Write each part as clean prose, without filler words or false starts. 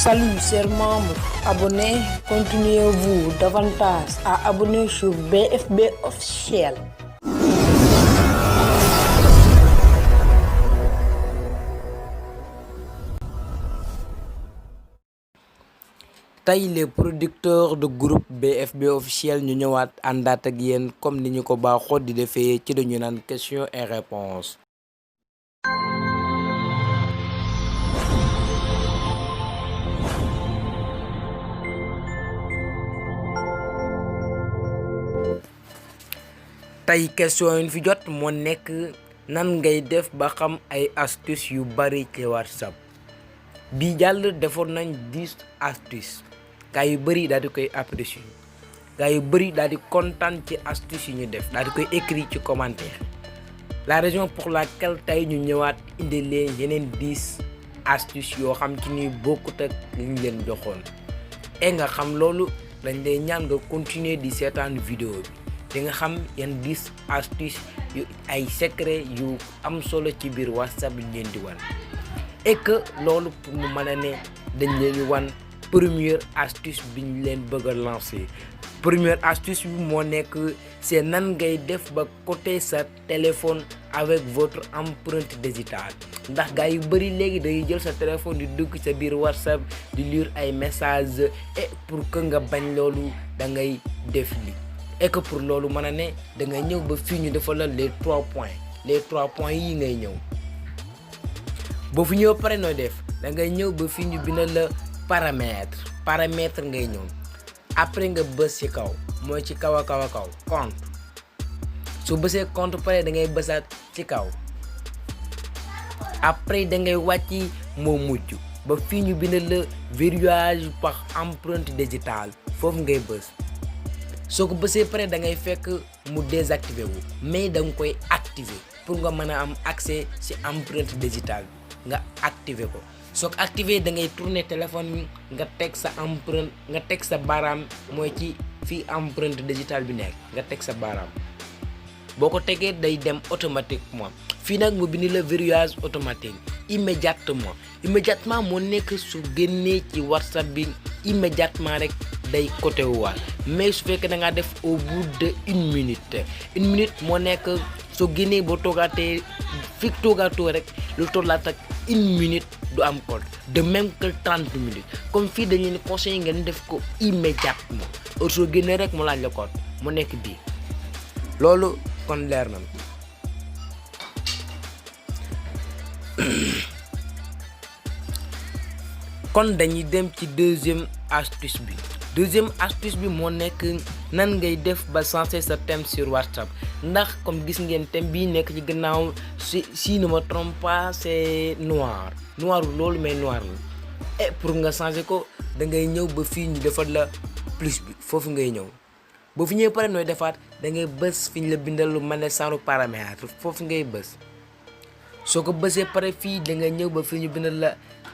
Salut, chers membres, abonnés, continuez-vous davantage à abonner sur BFB officiel. tey les producteurs de groupe BFB officiel ñu ñëwaat àndaat ak yéen comme ni ñu ko baaxoo di defee ci dañu naan question et réponse. tey question yi fi jot moo nekk nan ngay def ba xam ay astuces yu bari ci WhatsApp bi jàll defoon nañ 10 astuces gaa yu bëri daal di koy apprécier gaa yu bëri daal di kontaan ci astuces yi ñu def daal di koy écrit ci commentaire la raison pour laquelle tey ñu ñëwaat indi leen yeneen 10 astuces yoo xam ci ni bokkut ak li ñu leen joxoon et nga xam loolu dañ lay ñaan nga continuer di seetaan vidéo bi di nga xam yan 10 astuces yu ay secret yu am solo ci biir WhatsApp yi ñu leen di wan et que loolu pour mu mën a ne dañ leen wan première astuce bi ñu leen bëgg a lancer première astuce bi moo nekk c'est nan ngay def ba coter sa téléphone avec votre empreinte digitale ndax gars yu bëri léegi day jël sa téléphone di dugg sa biir WhatsApp di lire ay messages et pour que nga bañ loolu da ngay def li et que pour loolu mën a ne da ngay ñëw ba fii ñu defal la les 3 points yi ngay ñëw boo fi ñëw pare nooy def da ngay ñëw ba fii ñu bindal la paramètre ngay ñëw après nga bës ci kaw mooy ci kaw a kaw compte su bësee compte pare da ngay bësaat ci kaw après da ngay wàcc moo mujj ba fii ñu bindal la verrouillage par empreinte digitale foofu ngay bës soo ko bësee pare da ngay fekk mu désactivé wu mais da nga koy activer pour nga mën a am accès ci empreinte digitale nga activer ko soo ko activer da ngay tourner téléphone bi nga teg sa empreinte nga teg sa baaraam mooy ci fii empreinte digitale bi nekk nga teg sa baaraam boo ko tegee day dem automatiquement fii nag mu bind la verrouillage automatique immédiatement moo nekk su génnee ci WhatsApp bi immédiatement rek day côté waat mais su fekkee da ngaa def au bout de une minute moo nekk soo génnee boo toogaatee fi toogaatoo rek lu tollaat ak une minute du am code de même que 30 minutes comme fii dañ leen conseillé ngeen def ko immédiatement heure soo génnee rek mu laaj la code mu nekk bii loolu kon leer na kon dañuy dem ci deuxième astuce bi moo nekk nan ngay def ba changer sa thème sur WhatsApp ndax comme gis ngeen thème bii nekk ci gannaaw si ne me trompe pas c'est noir loolu mais noir la et pour nga changer ko da ngay ñëw ba fii ñu defal la plus bi foofu ngay ñëw boo fi ñëwee pare nooy defaat da ngay bës fi ñu la bindal lu mel ne sans paramètre foofu ngay bës soo ko bësee pare fii da ngay ñëw ba fii ñu bindal la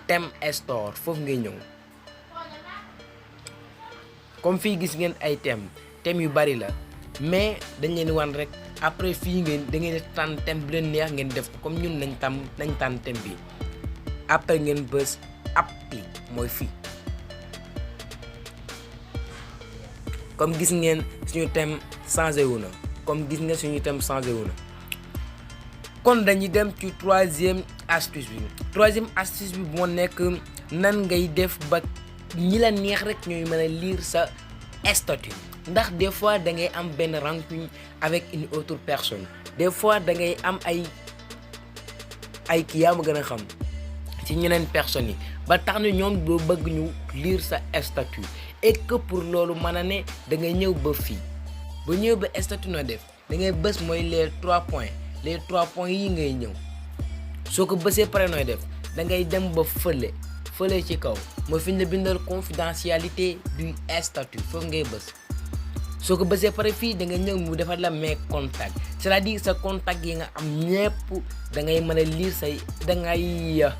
thème store foofu ngay ñëw comme fii gis ngeen ay thème yu bari la mais dañ leen wan rek après fii da ngeen tànn thème bu leen neex ngeen def ko comme ñun nañ tànn thème bi après ngeen bës appli mooy fii comme gis ngeen suñu thème changé wu na kon dañuy dem ci troisième astuce bi moo nekk nan ngay def ba ñi la neex rek ñooy mën a lire sa statut ndax des fois da ngay am benn rancune avec une autre personne des fois da ngay am ay kii yaa ma gën a xam ci ñeneen personnes yi ba tax na ñoom doo bëgg ñu lire sa statut et que pour loolu mën a ne da ngay ñëw ba fii ba ñëw ba statut noo def da ngay bës mooy les 3 points yi ngay ñëw soo ko bësee pare nooy def da ngay dem ba fële ci kaw mooy fi ñu la bindal confidentialité du statut foofu ngay bës soo ko bësee pare fii da nga ñëw mu defal la mes contacts c'est-à-dire sa contact yi nga am ñëpp da ngay mën a lire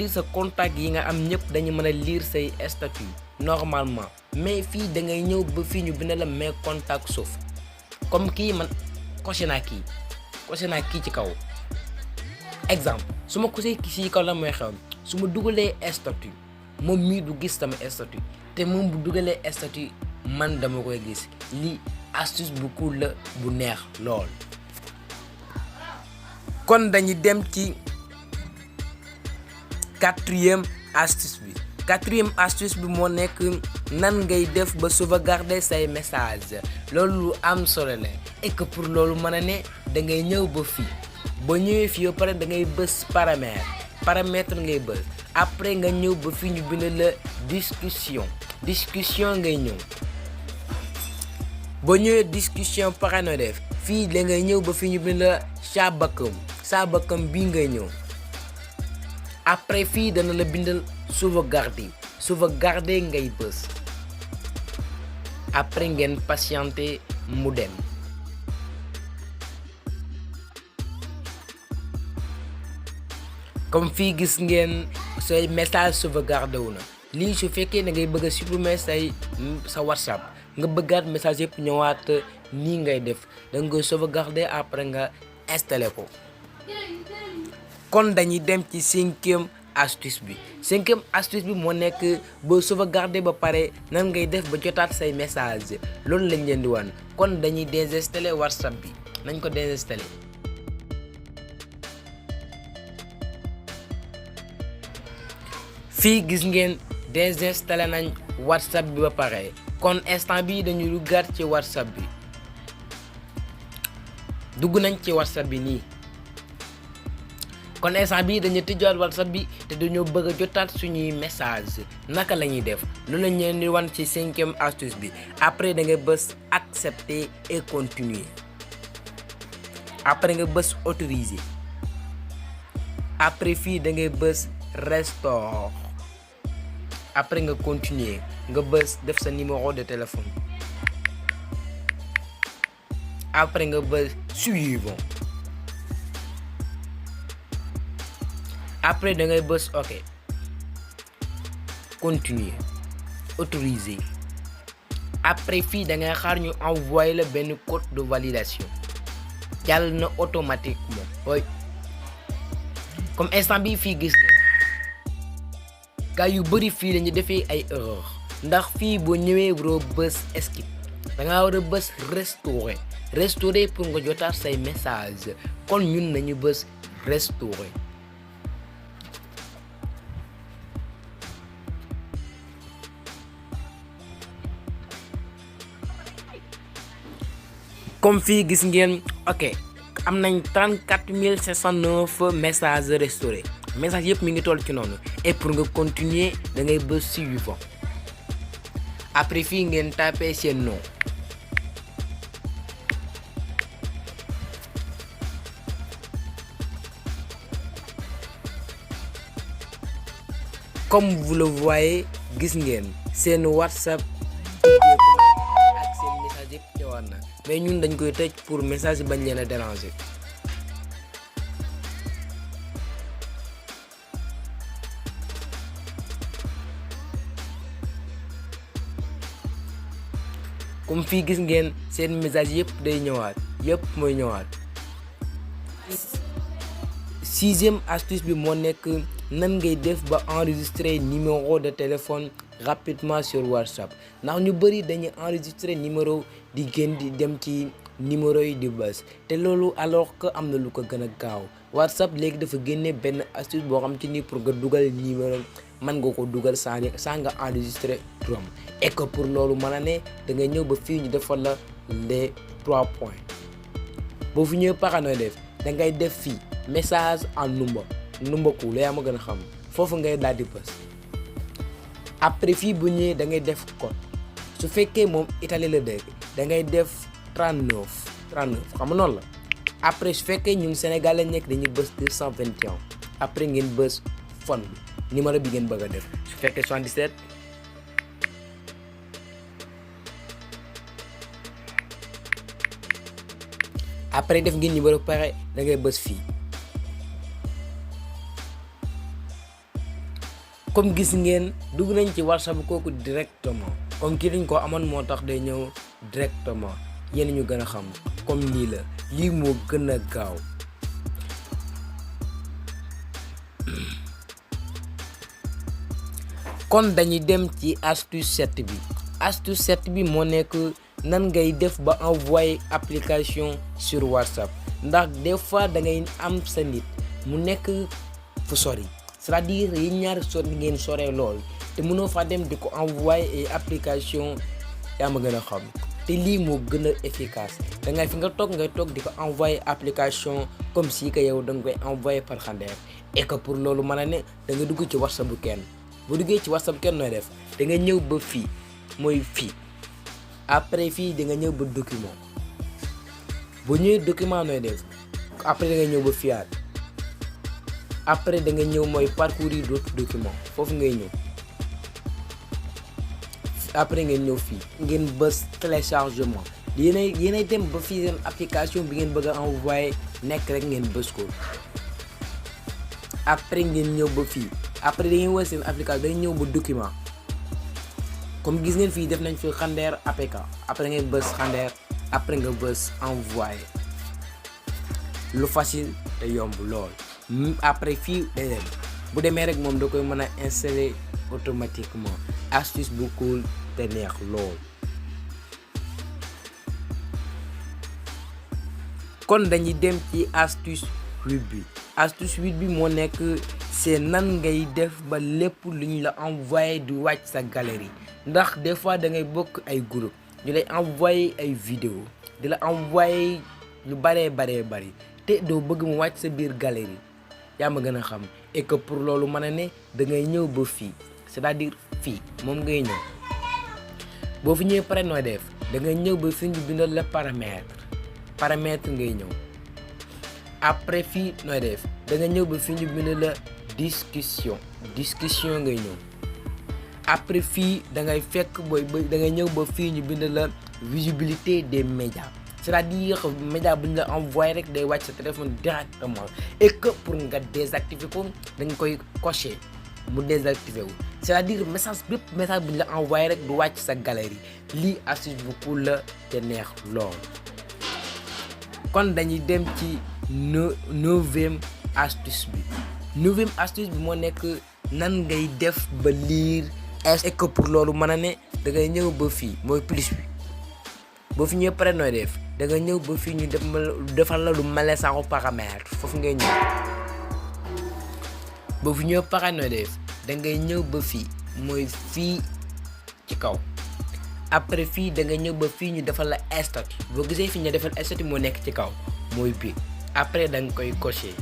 sa contact yi nga am ñëpp dañu mën a lire say statut normalement mais fii da ngay ñëw ba fii ñu bindal la mes contacts sauf comme kii man coché naa kii ci kaw exemple su ma coché kii ci kaw la mooy xew su ma dugalee statut moom mii du gis sama statut te moom bu dugalee statut man dama koy gis. lii astuce bu cool la bu neex lool. kon dañuy dem ci quatrième astuce bi moo nekk nan ngay def ba sauvegarder say message. loolu lu am solo la et que pour loolu mën a ne da ngay ñëw ba fii ba ñëwee fii ba pare da ngay bës paramètre ngay bës après nga ñëw ba fii ñu bind la discussion ngay ñëw. ba ñëwee discussion pare na def fii da ngay ñëw ba fii ñu bind la saabakam bii ngay ñëw. après fii dana la bindal sauvegarder ngay bës après ngeen patienter mu dem. comme fii gis ngeen say message sauvegardé wu na. lii su fekkee da ngay bëgg a supprimer sa WhatsApp nga bëggaat message yëpp ñëwaat nii ngay def da nga koy sauvegarder après nga installé ko. kon dañuy dem ci cinquième astuce bi moo nekk boo sauvegarder ba pare nan ngay def ba jotaat say message loolu lañ leen di wan. kon dañuy désinstaller WhatsApp bi nañ ko désinstaller. fii gis ngeen désinstaller nañ WhatsApp bi ba pare kon instant bi dañuy duggaat ci WhatsApp bi. dugg nañ ci WhatsApp bi nii. kon instant bii dañuy tëjwaat WhatsApp bi te dañoo bëgg a jotaat suñuy message naka la ñuy def loolu lañ leen di wan ci cinquième astuce bi. après da nga bës accepter et continuer. après nga bës autoriser. après fii da ngay bës restore. après nga continuer nga bës def sa numéro de téléphone. après nga bës suivant. après da ngay bës OK continuer autoriser. après fii da ngay xaar ñu envoyer la benn code de validation jàll na automatiquement. comme instant bi fii gis nga gaa yu bëri fii lañu defee ay erreur ndax fii boo ñëwee waroo bës escape da ngaa war a bës restaurer pour nga jotaat say message kon ñun nañu bës restaurer. comme fii gis ngeen OK am nañ 34 509 messages restaurés message yëpp mi ngi toll ci noonu et pour nga continuer da ngay bës suivant. après fii ngeen tapé seen nom. comme vous le voyez gis ngeen seen WhatsApp ak seen message yëpp ñëwaat na mais ñun dañ koy tëj pour message bañ leen a déranger. comme fii gis ngeen seen message yëpp day ñëwaat yëpp mooy ñëwaat. sixième astuce bi moo nekk nan ngay def ba enregistrer numéro de téléphone rapidement sur WhatsApp ndax ñu bëri dañuy enregistrer numéro di gën di dem ci numéro yi di bës te loolu alors que am na lu ko gën a gaaw. WhatsApp léegi dafa génne benn astuce boo xam ci ni pour nga dugal numéro mën nga ko dugal sans nga enregistrer turam et que pour loolu mën a ne da nga ñëw ba fii ñu defal la les 3 points boo fi ñëwee paranooy def da ngay def fii message en number ku la yaa ma gën a xam foofu ngay daal di bës. après fii bu ñëwee da ngay def code su fekkee moom Italie la dëkk da ngay def 39 xam nga noonu la. après su fekkee ñun Sénégal lañ nekk dañuy bës 221 après ngeen bës fon bi numéro bi ngeen bëgg a def su fekkee 77 après def ngeen numéro pare da ngay bës fii. comme gis ngeen dugg nañ ci WhatsApp kooku directement comme kii dañ ko amoon moo tax day ñëw directement yéen ñu gën a xam comme lii la lii moo gën a gaaw. kon dañuy dem ci astuce 7 bi. Astuce 7 bi moo nekk nan ngay def ba envoyer application sur WhatsApp ndax des fois da ngay am sa nit mu nekk fu sori, c'est-à-dire yéen ñaari sori ngeen soree lool te mënoo fa dem di ko envoyer ay application yaa ma gën a xam te lii moo gën a efficace da ngay fi nga toog ngay toog di ko envoyer application comme si que yow da nga koy envoyer par xandeer et que pour loolu mën a ne da nga dugg ci WhatsApp bu kenn bu duggee ci WhatsApp kenn nooy def da nga ñëw ba fii mooy fii après fii da nga ñëw ba document bu ñëwee document nooy def après da nga ñëw ba fiyaat après da nga ñëw mooy parcourir d'autres documents foofu ngay ñëw après ngeen ñëw fii ngeen bës téléchargement yéenay dem ba fii seen application bi ngeen bëgg a envoyer nekk rek ngeen bës ko après ngeen ñëw ba fii après da ngeen wër seen application da ngeen ñëw ba document comme gis ngeen fii def nañ fi xandeer APK après ngeen bës xandeer après nga bës envoyer lu facile te yomb lool après fii day dem bu demee rek moom da koy mën a installer automatiquement astuce bu cool te neex lool. kon dañuy dem ci astuce 8 bi. Astuce 8 bi moo nekk c'est nan ngay def ba lépp lu ñu la envoyé du wàcc sa galerie ndax des fois da ngay bokk ay groupe ñu lay envoyé ay vidéo di la envoyé lu bari te doo bëgg mu wàcc sa biir galerie yaa ma gën a xam et que pour loolu mën a ne da ngay ñëw ba fii c'est-à-dire fii moom ngay ñëw boo fi ñëwee pare nooy def da ngay ñëw ba fi ñu bindal la paramètre ngay ñëw après fii nooy def da nga ñëw ba fi ñu bindal la discussion ngay ñëw après fii da ngay fekk da ngay ñëw ba fii ñu bindal la visibilité des médias c'est-à-dire média bu ñu la envoyé rek day wàcc sa téléphone directement et que pour nga désactiver ko da nga koy cocher mu désactiver wu c'est-à-dire message bu ñu la envoyé rek du wàcc sa galerie lii astuce bu cool la te neex lool. kon dañuy dem ci neuvième astuce bi. Neuvième astuce bi moo nekk nan ngay def ba lire et que pour loolu mën a ne da ngay ñëw ba fii mooy plus bi boo fi ñëwee pare nooy def da nga ñëw ba fii ñu defal la lu mel sans paramètre foofu ngay ñëw boo fi ñëwee pare nooy def da ngay ñëw ba fii mooy fii ci kaw après fii da nga ñëw ba fii ñu defal la statut boo gisee fii ñu defal statut moo nekk ci kaw mooy bi après da nga koy cocher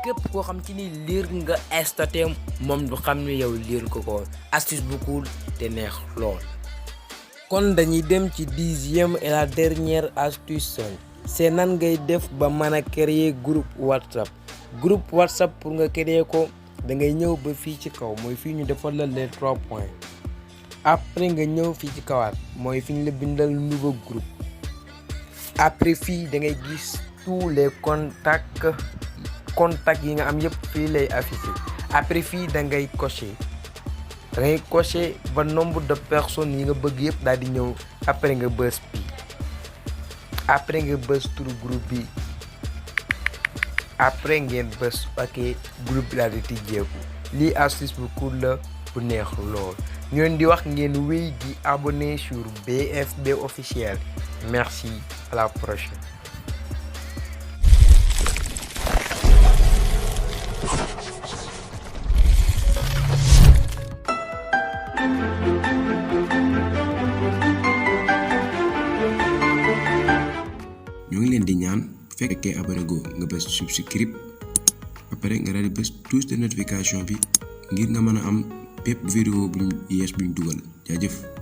képp koo xam ci ni lire nga statut moom du xam ni yow lire ko astuce bu cool te neex lool. kon dañuy dem ci 10e et la dernière astuce c'est nan ngay def ba mën a créer groupe WhatsApp pour nga créer ko da ngay ñëw ba fii ci kaw mooy fii ñu defal la les 3 points après nga ñëw fii ci kawaat mooy fi ñu la bindal nouveau groupe après fii da ngay gis tous les contacts yi nga am yëpp fii lay affiché après fii da ngay cocher ba nombre de personnes yi nga bëgg yëpp daal di ñëw après nga bës bi après nga bës turu groupe bi après ngeen bës ok groupe bi daal di tijjeeku lii astuce bu cool la bu neex lool ñu leen di wax ngeen wéy di abonné sur BFB officiel. Merci, à la prochaine. ñoo ngi leen di ñaan bu fekkee abonné go nga bës subscribe après nga daal di bës touche de notification bi ngir nga mën a am bépp vidéo buñ yees buñ dugal jaajëf.